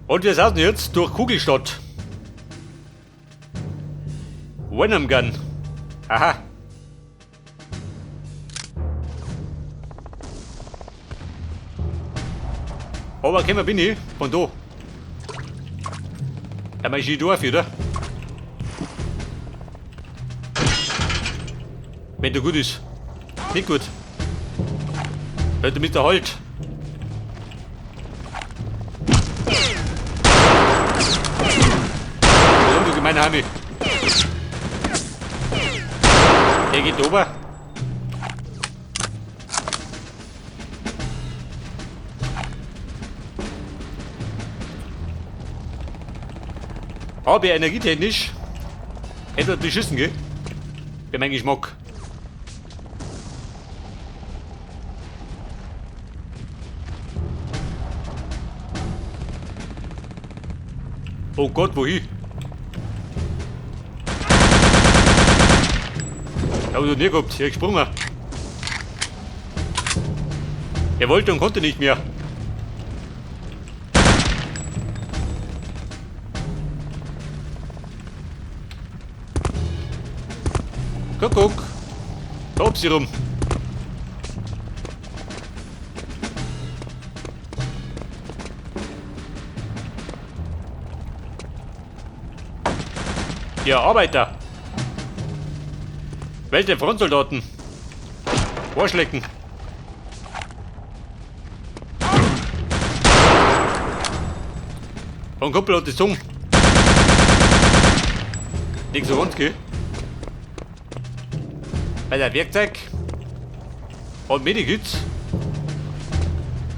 Und wir sausen jetzt durch Kugelstadt. Venom Gun. Aha. Aber gekommen bin ich von da. Ja, mein Skidorf, oder? Wenn du gut ist. Nicht gut. Leute mit der Halt. Du gemeine Heime. Der geht ober. Habe ich energietechnisch etwas beschissen, gell? Für meinen Geschmack. Oh Gott, wohin? Da hab ich noch nie gehabt. Hier gesprungen. Er wollte und konnte nicht mehr. Kuckuck. Tob sie rum. Ja, Arbeiter. Welche Frontsoldaten? Arschlecken. Ein Kumpel hat die Zunge. Nicht so ganz, gell? Bei der Werkzeug und Medikits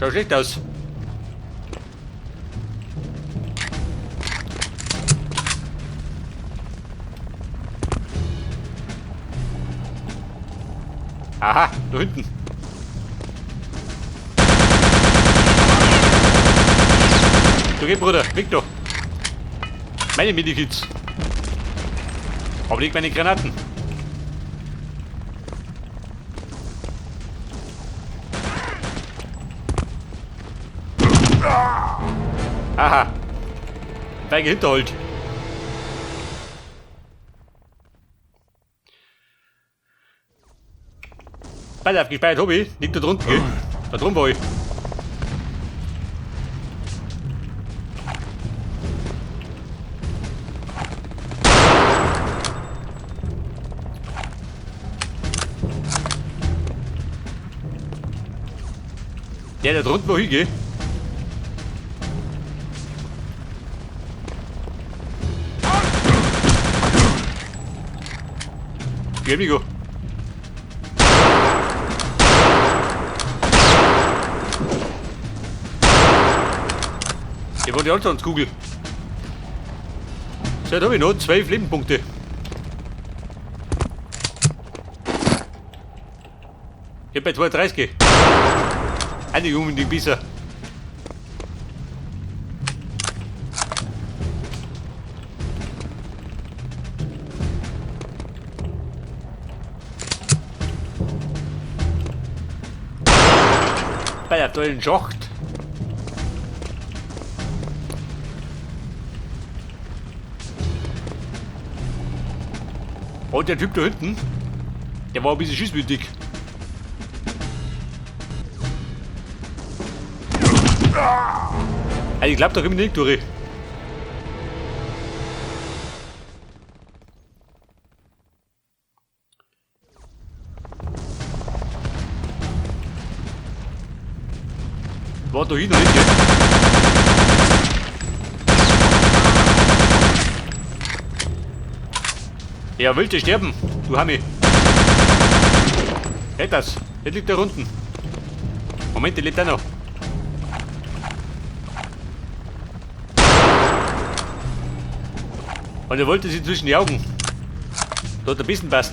schaut schlecht aus. Aha, da hinten. Du geh, Bruder, weg da. Meine Medikits. Aber nicht meine Granaten. Aha. Feige Hinterhalt. Pass auf, gespeichert hab ich. Liegt da drunten, gell? Da drunten war ich. Der da drunten wo hingeht. Geh, amigo. Ich wollte die Anstandskugel. So, da habe ich noch 12 Lebenspunkte. Ich hab bei 32. Einige unbedingt besser. Bei der tollen Schacht. Und der Typ da hinten, der war ein bisschen schießwütig. Also ich glaub, da komm ich nicht durch. War da hin noch nicht, gell? Ja, wollte sterben, du Hammi. Hey, das. Der liegt da unten. Moment, der lebt auch noch. Und er wollte sie zwischen die Augen. Da hat er ein bisschen passt.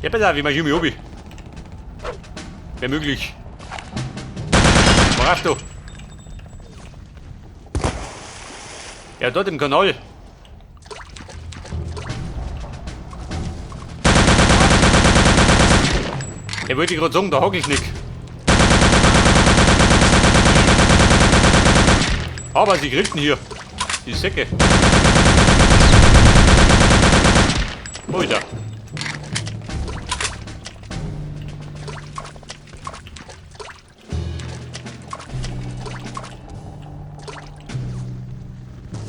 Ja, pass auf, ich mach hier obi. Wär möglich. Mach auf da. Ja, dort im Kanal. Er wollte gerade sagen, da hocke ich nicht. Aber sie grillten hier. Die Säcke. Oida.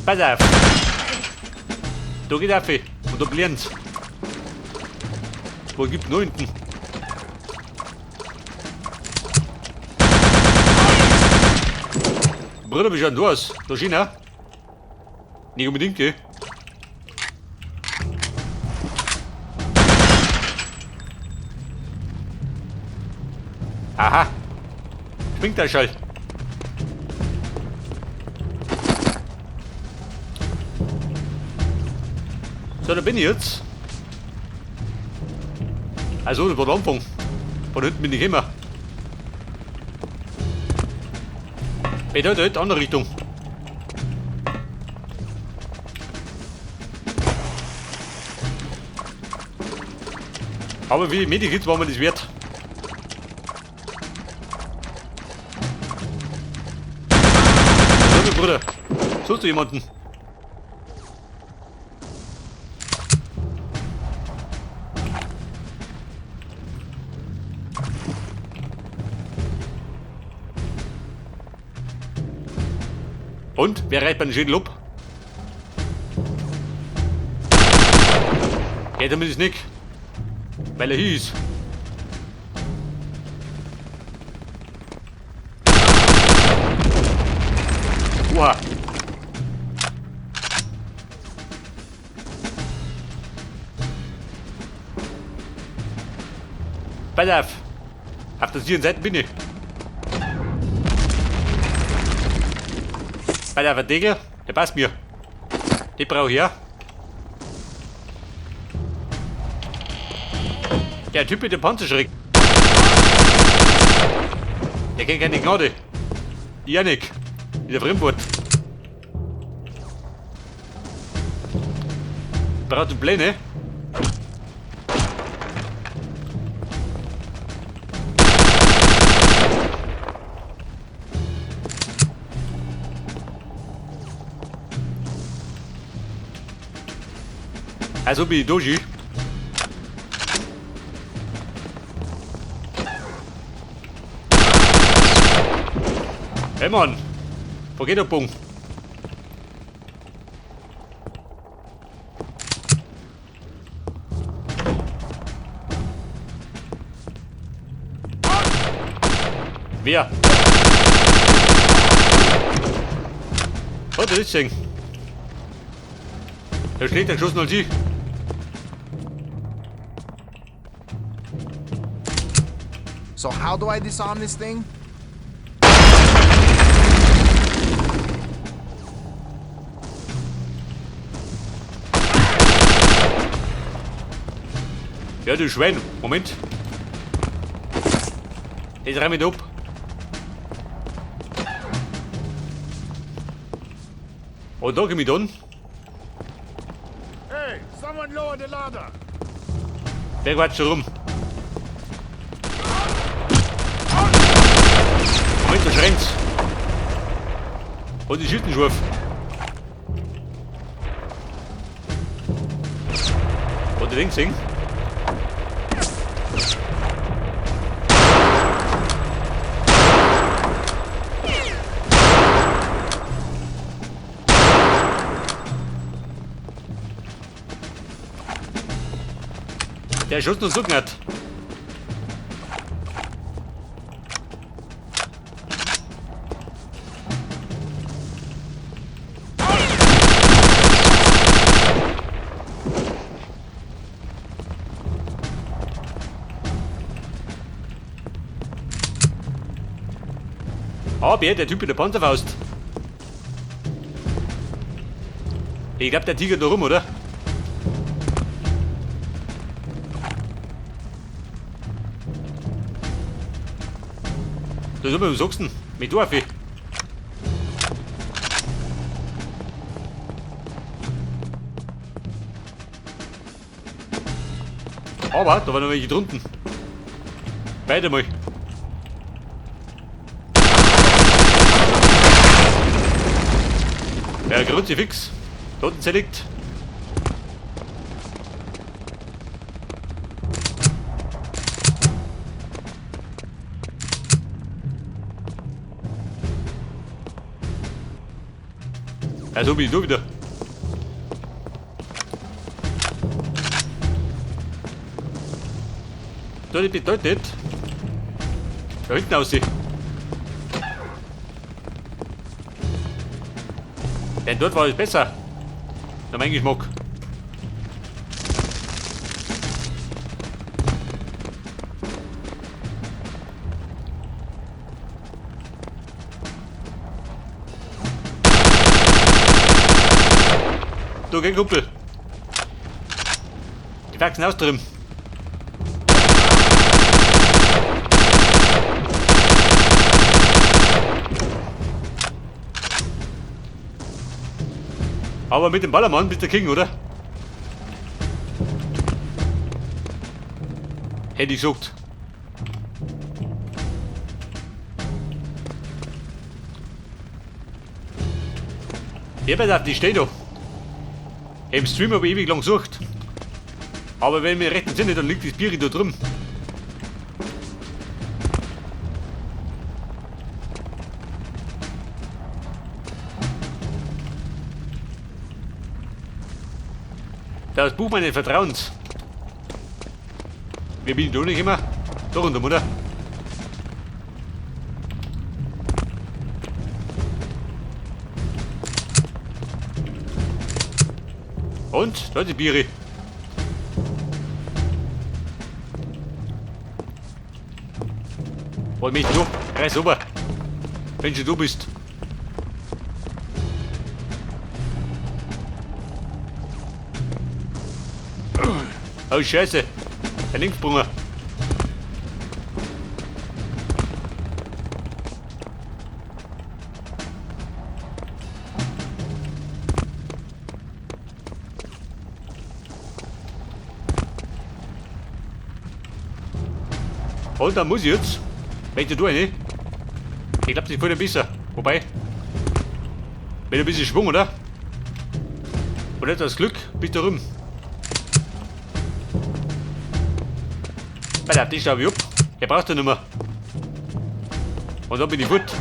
Pass auf. Da geht auf. Und da blend's. Wo gibt noch hinten? Bruder, wie schaut denn du aus? Da China? Nicht unbedingt, gell? Aha. Springt der Schall. So, da bin ich jetzt. Also, das war der Anfang. Von hinten bin ich immer. Bedeutet, andere Richtung. Aber wie Medikits war mir das wert. So, Bruder. Suchst du jemanden? Und? Wer reicht bei den Schädel ab? Ja, damit ist nicht. Weil er hier ist. Oha. Pass auf. Auf der sicheren Seite bin ich. Pass auf, der Deckel, der passt mir. Den brauche ich ja. Der Typ mit dem Panzerschreck. Der kennt keine Gnade. Janik. Wieder Fremdwort. Braucht Pläne. Also bin ich durch. Hey Mann, wo geht der Punkt? Wer? Oh, das ist Ding. Der schlägt den Schuss 07. So how do I disarm this thing? Ja, du Schwein. Moment. Das reim ich ab. Und da komm ich an. Hey, someone lower the ladder. Wer quatscht schon rum? Moment, da schreint's. Und die Schüttenschurf. Und die Dings singen. Der Schuss nur so hat. Aber der Typ mit der Panzerfaust. Ich glaub, der tigert da rum, oder? Da sind wir im Sachsen. Mit Dorfi. Aber da waren noch welche drunten. Beide mal. Der Kruzifix. Da unten liegt. Ja, so bin ich da wieder. Das bedeutet, da hinten aussehen. Denn dort war es besser. Nach meinem Geschmack. Du, geh, Kumpel. Die wachsen aus drin. Aber mit dem Ballermann bist du King, oder? Hätte ich gesagt. Ja, pass auf, die steht da. Im Stream habe ich ewig lang gesucht. Aber wenn ich mich recht entsinne, dann liegt das Bier da drin. Das Buch meines Vertrauens. Wer bin ich da nicht immer? Da runter, oder? Und? Da ist die Biere. Hol mich du, reiß rüber. Wenn schon du bist. Oh Scheiße. Ein Linksprung. Und dann muss ich jetzt. Möchte du eine? Ich glaube, das ist voll besser. Wobei. Mit ein bisschen Schwung, oder? Und etwas Glück, bist du rum. Bei der die schraube ich ab. Der brauchst du nicht mehr. Und dann bin ich fort.